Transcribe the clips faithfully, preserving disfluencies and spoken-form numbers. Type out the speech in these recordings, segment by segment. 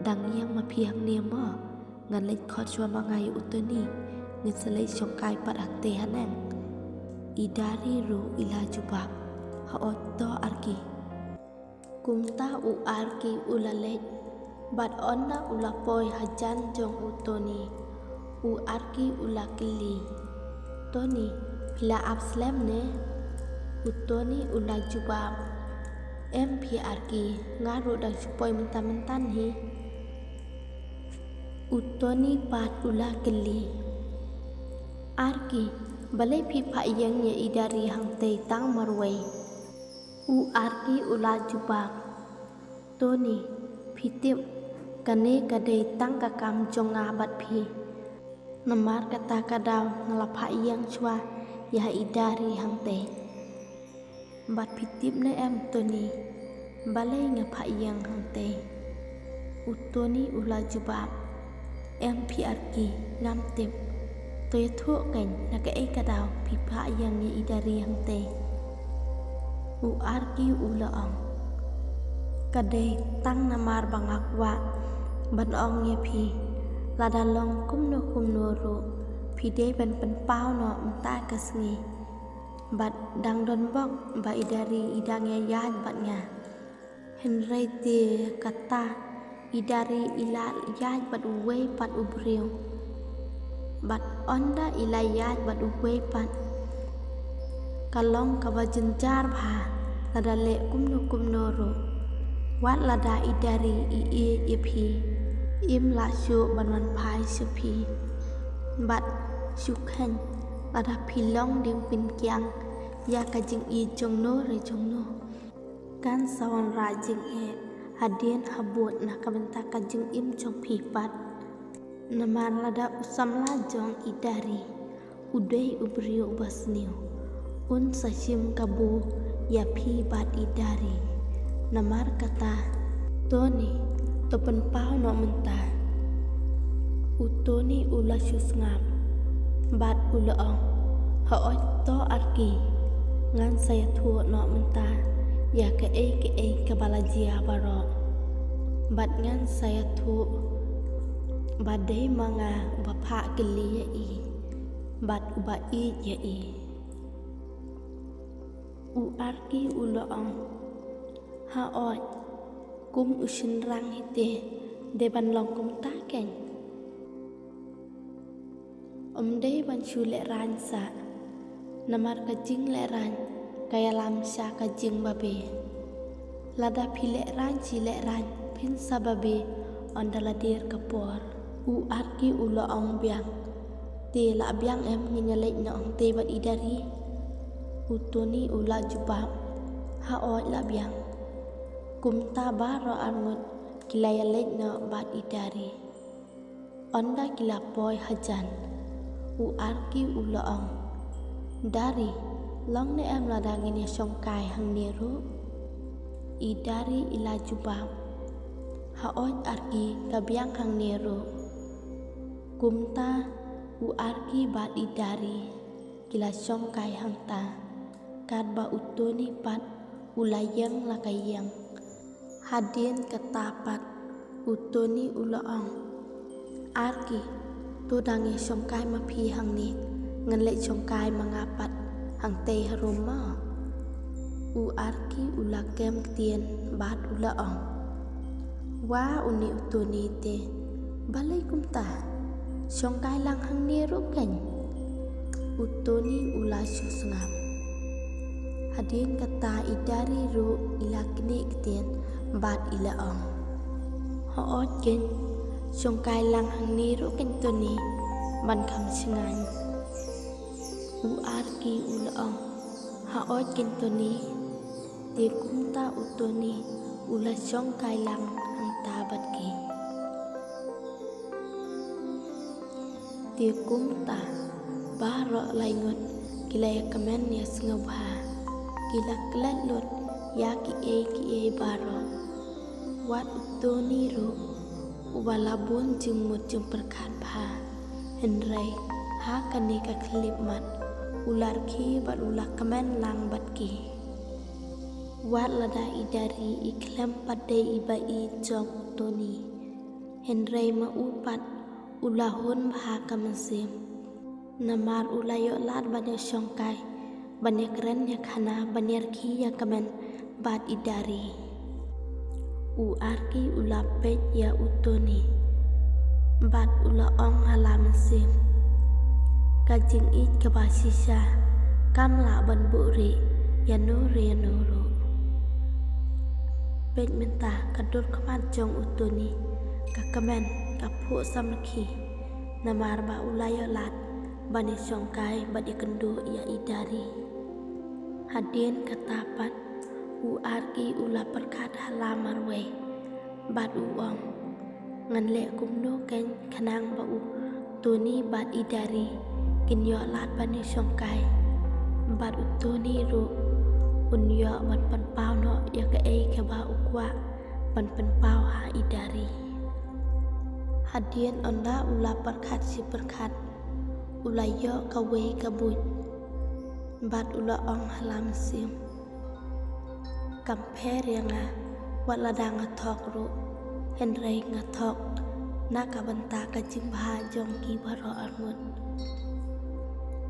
Dang ïeng ma phi hangne mo? Ngan leit khot shuwa ma nga ïa u Tony. Ngan sa leit shongkai pat hangtei haneng. I Dari ruh i la jubab, haoid to Arki. Kumta u Arki u la leit, bad ynda u la poi hajan jong u Tony, u Arki u la kylli, Tony, phi la ap slem ne? U Tony u la jubab, em phi Arki, nga ruh dang shu poi mynta mynta hi. U Tony pat u la kylli, Arki, balei phi phah ïeng ïa i Dari hangtei tang marwei? U Arki u la jubab, Tony, phi tip, kane ka dei tang ka kam jong nga bad phi. Namar kata ka daw nga la phah ïeng shuwa ïa i Dari hangtei. Bad phi tip ne em Tony, balei nga phah ïeng hangtei? U Tony u la jubab, em phi Arki, ngam tip. To ïathuh kein, na kaei ka daw phi phah ïeng ïa i Dari hangtei? U Arki u la ong, ka dei tang namar ba nga kwah ban ong ïa phi, lada long kumno kumno ruh, phi dei ban pynpaw noh mynta ka sngi. Bad dang don bok ba i Dari i dang ïaid bad nga. Hynrei te kata, i Dari i la ïaid bad uwei pat u briew. Bad ynda i la ïaid bad uwei pat, ka long kaba jynjar bha, lada leh kumno kumno ruh. Wat lada i Dari i ïeit ïa phi, im lah shuh ban wan phai sha phi. Bad shu kheiñ, lada phi long dieng pynkiang ïa ka jingïeit jong no re jong no, kan sa wanrah jingeh hadien habud na ka bynta ka jingim jong phi pat. Namar lada u samla jong i Dari u dei u briew uba sniew, un sa shim kabu ïa phi bad i Dari. Namar kata, Tony, to pynpaw noh mynta. U Tony u la shu sngap bad u la ong, haoid to Arki, ngan sa ïathuh noh mynta ïa kaei kaei kaba la jia baroh. Bad ngan sa ïathuh ba dei ma nga uba phah kylli ïa i bad uba ïeit ïa i. U Arki u la ong, haoid, kum u shynrang hi te, dei ban long kumta kein. Ym dei ban shu lehraiñ sah, namar ka jinglehrain ka ïalam sha ka jingbabe. Lada phi lehraiñ shi lehraiñ phin sa babe ynda la dier ka por. U Arki u la ong biang, te lah biang em ngin ïaleit noh hangtei bad i Dari? U Tony u la jubab, haoid lah biang. Kumta baroh arngut ki la ïaleit noh bad i Dari. Ynda ki la poi hajan, u Arki u la ong, Dari, long ne em lada ngin ïa shongkai hangne ruh? I Dari i la jubab, haoid Arki, ka biang hangne ruh. Kumta u Arki bad i Dari ki la shongkai hangta, katba u Tony pat u la ïeng la ka ïeng. Hadien kata pat u Tony u la ong, Arki, to dang ïa shongkai ma phi hangne, ngan leit shongkai ma nga pat hangtei harum mo. U Arki u la kem ktien bad u la ong, wa une u Tony te, balei kumta? Shongkai lang hangne ruh kein. U Tony u la shu sngap. Hadien kata i Dari ruh i la knieh ktien bad i la ong, haoid kein, shongkai lang hangne ruh kein Tony, ban kham shngaiñ. U Arki u la ong, haoid kein Tony. Te kumta u Tony u la shongkai lang hangta bad ki. Te kumta baroh laingut ki la ïa kmen ïa sngewbha, ki la klet lut ïa kiei kiei baroh. Wat u Tony ruh uba la bun jingmut jingpyrkhat bha, hynrei ha kane ka khyllipmat u la rkhie bad u la kmen lang bad ki. Wat lada i Dari i khlem pat dei iba ïeit jong u Tony, Hynrei ma u pat u la hun bha ka mynsiem. Namar u la ïoh lad ban ïa shongkai, ban ïa kren ïa khana, ban ïa rkhie ïa kmen bad i Dari. U Arki u la peit ïa u Tony bad u la ong ha la mynsiem, ka jingïeit kaba shisha kam lah ban buhrieh ïa no re ïa no ruh. Peit mynta ka dur khmat jong u Tony, ka kmen ka phuh samrkhie, namar ba u la ïoh lad ban ïa shongkai bad ïa kynduh ïa i Dari. Hadien kata pat u Arki u la pyrkhat ha la marwei bad u ong, ngan leh kumno kein khnang ba u Tony bad i Dari kin ïoh lad ban ïa shongkai, bad u Tony ruh un ïoh ban pynpaw noh ïa kaei kaba u kwah ban pynpaw ha i Dari. Hadien ynda u la pyrkhat shi pyrkhat, u la ïoh kawei ka buit bad u la ong ha la mynsiem, kam pher ïa nga wat lada nga thok ruh, hynrei nga thok na ka bynta ka jingbha jong ki baroh arngut.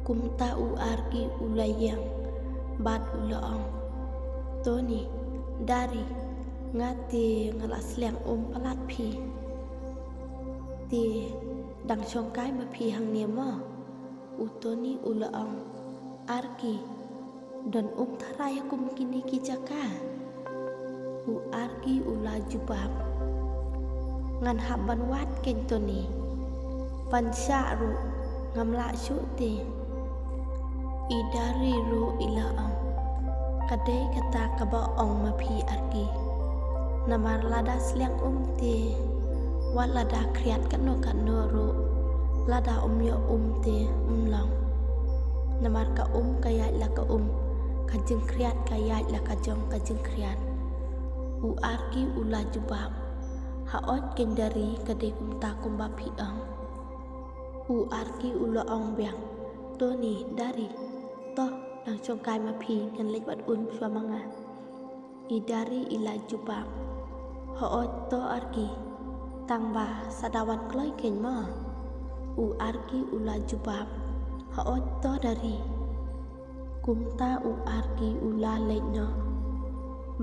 Kumta u Arki u la ïeng bad u la ong, Tony, Dari, nga te nga la sliang um palat phi. Te dang shongkai ma phi hangne mo? U Tony u la ong, Arki, don um tharai ha kum kine ki jaka? U Arki u la jubab, ngan hap ban wad kein Tony. Ban shah ruh ngam lah shuh te. I Dari ruh i la ong, ka dei kata kaba ong ma phi Arki. Namar lada sliang um te wat lada khriat katno katno ruh, lada um ïoh um te um long. Namar ka um ka ïaid la ka um, ka jingkhriat ka ïaid la ka jong ka jingkhriat. U Arki u la jubab, haoid kein Dari, ka dei kumta kumba phi ong. U Arki u la ong biang, Tony, Dari, to dang shongkai ma phi, ngan leit wad um shuwa ma nga. I Dari i la jubab, haoid to Arki, tang ba sa da wan kloi kein mo? U Arki u la jubab, haoid to Dari. Kumta u Arki u la leit noh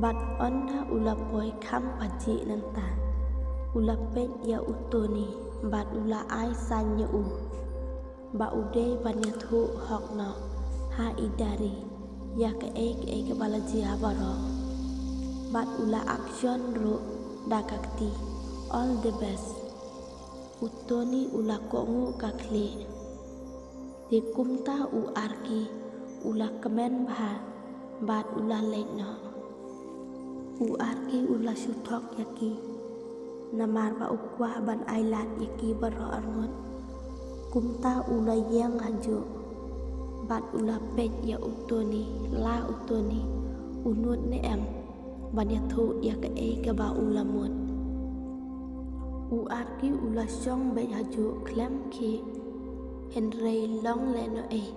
bad ynda u la poi kham pajih nangta, u la peit ïa u Tony bad u la ai sign ïa u ba u dei ban ïathuh hok noh ha i Dari ïa kaei kaei kaba la jia baroh. Bad u la action ruh da ka kti, all the best. U Tony u la kohnguh ka khlieh. Te kumta u Arki u la kmen bha bad u la leit noh. U Arki u la shu thok ïa ki namar ba u kwah ban ai lad ïa ki baroh arngut. Kumta u la ïeng hajuh bad u la peit ïa u Tony, la u Tony u nud ne em ban ïathuh ïa kaei kaba u la mut. U Arki u la shong beit hajuh khlem khih, hynrei long lehnohei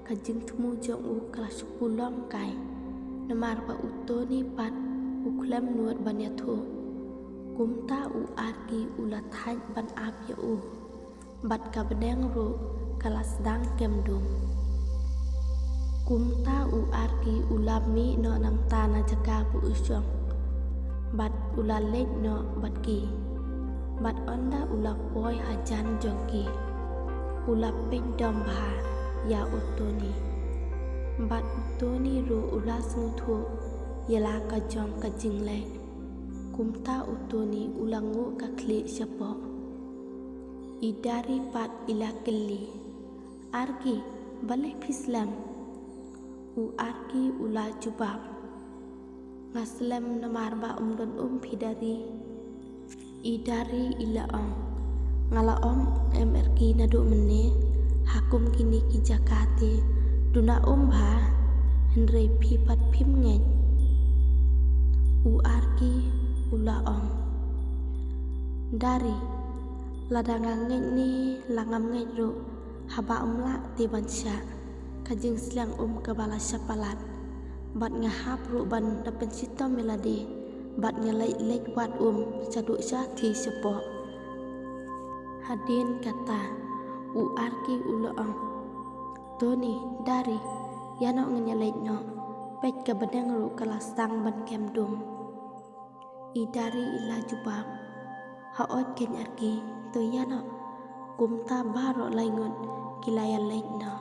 ka jingthmu jong u ka la shu pulom kai namar ba u Tony pat u khlem nud ban ïathuh. Kumta u Arki u la thait ban ap ïa u bad ka bneng ruh ka la sdang kem dum. Kumta u Arki u la mih noh nangta na jaka ba u shong bad u la leit noh bad ki. Bad ynda u la poi hajan jong ki, u la peit dom bha ïa u Tony. Bad u Tony ruh u la sngewthuh ïa la ka jong ka jingleh. Kumta u Tony u la nguh ka khlieh shapoh. I Dari pat i la kylli, Arki, balei phi slem? U Arki u la jubab, nga slem namar ba ym don um phi Dari. I Dari i la ong, nga la ong em Arki naduh mynne, ha kum kine ki jaka te duna um bha, hynrei phi pat phim ngeit. U Arki u la ong, Dari, lada nga ngeit ne la ngam ngeit ruh, haba ym lah te ban shah, ka jingsliang um kaba la shah palat. Bad nga hap ruh ban da pynshitom ïa lade bad nga leit leit wad um shaduh sha thih shapoh. Hadien kata, u Arki u la ong, "Tony, Dari, ïa noh ngin ïa leit noh. Peit ka bneng ruh ka la sdang ban kem dum." I Dari i la jubab, "Haoid keiñ Arki, to ïa noh." Kumta baroh lai ngut ki la ïa leit noh.